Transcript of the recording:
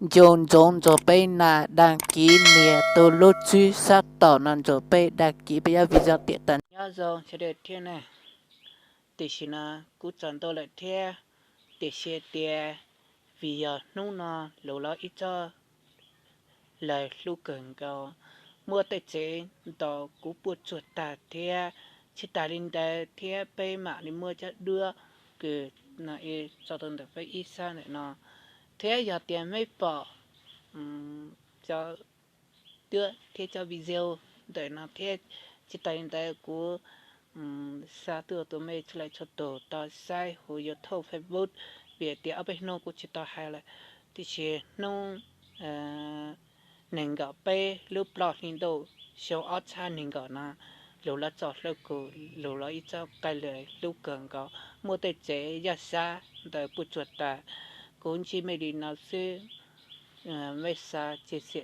Nco ntsoov nrog peb nias đăng ký, nias tus lub tswb sab tom no nrog peb đăng ký peb cov video tiam tas. Nyob zoo sawv daws thiab ne, tiam sis no kuv txog ntua lawm thiab, tiam sis tias vim yog hnub no lus los ib tsob lawv hlub kawg nkaus, muaj tej tsev ntaus kuv puas tsuag tag thiab. Tsis tas li ntawd thiab peb mam li muaj cov duab kws no tso rau ntawm peb ib sab ntawm no, thiab yog tias mej pom cov duab thiab cov video ntawm no thiab, tsis tas li ntawd kuv xa tuaj tus mej txhua leej txhua tus tau saib huv YouTube, Facebook, vim tias ob peb hnub kuv tsis tau hais lawm, tiam sis hnub nees nkaum peb lub plaub hli ntuj xyoo ob txhiab nees nkaum no, lus los txog hlub kuv, lus los ib tsob qai lawv hlub kawg nkaus, muaj tej tsev yaj sab ntawd puas tsuag tas. Kuv ntsib mej li no xwb, mej xa chia sẻ